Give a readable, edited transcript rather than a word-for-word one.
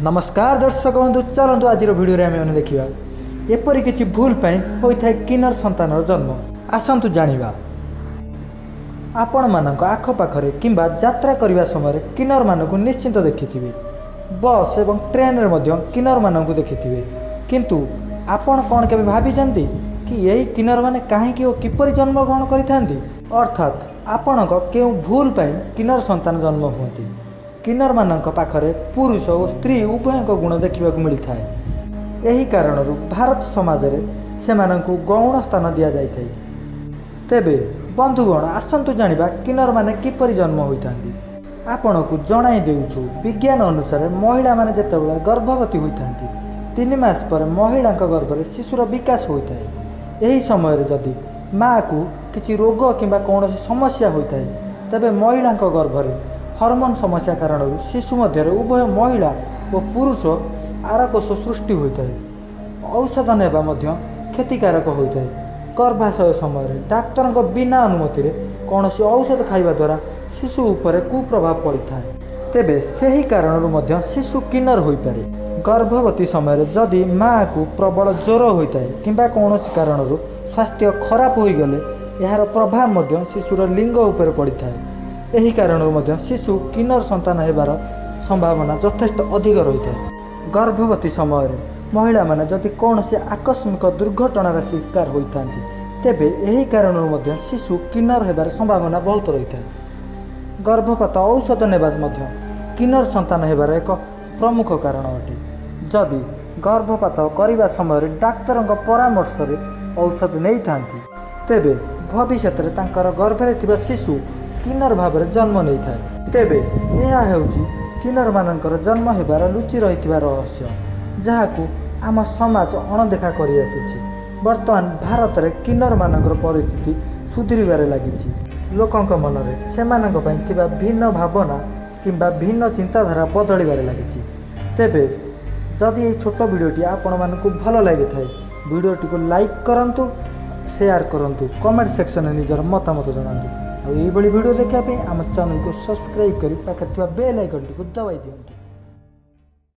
ନମସ୍କାର ଦର୍ଶକ ବନ୍ଧୁ, ଚାଲନ୍ତୁ ଆଜିର ଭିଡ଼ିଓରେ ଆମେ ମାନେ ଦେଖିବା ଏପରି କିଛି ଭୁଲ ପାଇଁ ହୋଇଥାଏ କିନ୍ନର ସନ୍ତାନର ଜନ୍ମ। ଆସନ୍ତୁ ଜାଣିବା। ଆପଣମାନଙ୍କ ଆଖପାଖରେ କିମ୍ବା ଯାତ୍ରା କରିବା ସମୟରେ କିନ୍ନରମାନଙ୍କୁ ନିଶ୍ଚିତ ଦେଖିଥିବେ। ବସ୍ ଏବଂ ଟ୍ରେନରେ ମଧ୍ୟ କିନ୍ନରମାନଙ୍କୁ ଦେଖିଥିବେ। କିନ୍ତୁ ଆପଣ କ'ଣ କେବେ ଭାବିଛନ୍ତି କି ଏହି କିନ୍ନରମାନେ କାହିଁକି ଓ କିପରି ଜନ୍ମଗ୍ରହଣ କରିଥାନ୍ତି? ଅର୍ଥାତ୍ ଆପଣଙ୍କ କେଉଁ ଭୁଲ ପାଇଁ କିନ୍ନର ସନ୍ତାନ ଜନ୍ମ ହୁଅନ୍ତି? କିନ୍ନରମାନଙ୍କ ପାଖରେ ପୁରୁଷ ଓ ସ୍ତ୍ରୀ ଉଭୟଙ୍କ ଗୁଣ ଦେଖିବାକୁ ମିଳିଥାଏ। ଏହି କାରଣରୁ ଭାରତ ସମାଜରେ ସେମାନଙ୍କୁ ଗୌଣ ସ୍ଥାନ ଦିଆଯାଇଥାଏ। ତେବେ ବନ୍ଧୁଗଣ, ଆସନ୍ତୁ ଜାଣିବା କିନ୍ନରମାନେ କିପରି ଜନ୍ମ ହୋଇଥାନ୍ତି। ଆପଣଙ୍କୁ ଜଣାଇ ଦେଉଛୁ, ବିଜ୍ଞାନ ଅନୁସାରେ ମହିଳାମାନେ ଯେତେବେଳେ ଗର୍ଭବତୀ ହୋଇଥାନ୍ତି, 3 ମାସ ପରେ ମହିଳାଙ୍କ ଗର୍ଭରେ ଶିଶୁର ବିକାଶ ହୋଇଥାଏ। ଏହି ସମୟରେ ଯଦି ମାଆକୁ କିଛି ରୋଗ କିମ୍ବା କୌଣସି ସମସ୍ୟା ହୋଇଥାଏ, ତେବେ ମହିଳାଙ୍କ ଗର୍ଭରେ ହରମୋନ୍ ସମସ୍ୟା କାରଣରୁ ଶିଶୁ ମଧ୍ୟରେ ଉଭୟ ମହିଳା ଓ ପୁରୁଷ ଆରକୋଷ ସୃଷ୍ଟି ହୋଇଥାଏ। ଔଷଧ ନେବା ମଧ୍ୟ କ୍ଷତିକାରକ ହୋଇଥାଏ। ଗର୍ଭାଶୟ ସମୟରେ ଡାକ୍ତରଙ୍କ ବିନା ଅନୁମତିରେ କୌଣସି ଔଷଧ ଖାଇବା ଦ୍ୱାରା ଶିଶୁ ଉପରେ କୁପ୍ରଭାବ ପଡ଼ିଥାଏ। ତେବେ ସେହି କାରଣରୁ ମଧ୍ୟ ଶିଶୁ କିନ୍ନର ହୋଇପାରେ। ଗର୍ଭବତୀ ସମୟରେ ଯଦି ମାଆକୁ ପ୍ରବଳ ଜ୍ୱର ହୋଇଥାଏ କିମ୍ବା କୌଣସି କାରଣରୁ ସ୍ୱାସ୍ଥ୍ୟ ଖରାପ ହୋଇଗଲେ, ଏହାର ପ୍ରଭାବ ମଧ୍ୟ ଶିଶୁର ଲିଙ୍ଗ ଉପରେ ପଡ଼ିଥାଏ। ଏହି କାରଣରୁ ମଧ୍ୟ ଶିଶୁ କିନ୍ନର ସନ୍ତାନ ହେବାର ସମ୍ଭାବନା ଯଥେଷ୍ଟ ଅଧିକ ରହିଥାଏ। ଗର୍ଭବତୀ ସମୟରେ ମହିଳାମାନେ ଯଦି କୌଣସି ଆକସ୍ମିକ ଦୁର୍ଘଟଣାର ଶିକାର ହୋଇଥାନ୍ତି, ତେବେ ଏହି କାରଣରୁ ମଧ୍ୟ ଶିଶୁ କିନ୍ନର ହେବାର ସମ୍ଭାବନା ବହୁତ ରହିଥାଏ। ଗର୍ଭପାତ ଔଷଧ ନେବା ମଧ୍ୟ କିନ୍ନର ସନ୍ତାନ ହେବାର ଏକ ପ୍ରମୁଖ କାରଣ ଅଟେ। ଯଦି ଗର୍ଭପାତ କରିବା ସମୟରେ ଡାକ୍ତରଙ୍କ ପରାମର୍ଶରେ ଔଷଧ ନେଇଥାନ୍ତି, ତେବେ ଭବିଷ୍ୟତରେ ତାଙ୍କର ଗର୍ଭରେ ଥିବା ଶିଶୁ କିନ୍ନର ଭାବରେ ଜନ୍ମ ନେଇଥାଏ। ତେବେ ଏହା ହେଉଛି କିନ୍ନରମାନଙ୍କର ଜନ୍ମ ହେବାର ଲୁଚି ରହିଥିବା ରହସ୍ୟ, ଯାହାକୁ ଆମ ସମାଜ ଅଣଦେଖା କରିଆସୁଛି। ବର୍ତ୍ତମାନ ଭାରତରେ କିନ୍ନରମାନଙ୍କର ପରିସ୍ଥିତି ସୁଧୁରିବାରେ ଲାଗିଛି। ଲୋକଙ୍କ ମନରେ ସେମାନଙ୍କ ପାଇଁ ଥିବା ଭିନ୍ନ ଭାବନା କିମ୍ବା ଭିନ୍ନ ଚିନ୍ତାଧାରା ବଦଳିବାରେ ଲାଗିଛି। ତେବେ ଯଦି ଏହି ଛୋଟ ଭିଡ଼ିଓଟି ଆପଣମାନଙ୍କୁ ଭଲ ଲାଗିଥାଏ, ଭିଡ଼ିଓଟିକୁ ଲାଇକ୍ କରନ୍ତୁ, ସେୟାର କରନ୍ତୁ, କମେଣ୍ଟ ସେକ୍ସନରେ ନିଜର ମତାମତ ଜଣାନ୍ତୁ ଆଉ ଏଇଭଳି ଭିଡ଼ିଓ ଦେଖିବା ପାଇଁ ଆମ ଚ୍ୟାନେଲକୁ ସବସ୍କ୍ରାଇବ୍ କରି ପାଖରେ ଥିବା ବେଲ୍ ଆଇକନ୍ଟିକୁ ଦବାଇ ଦିଅନ୍ତୁ।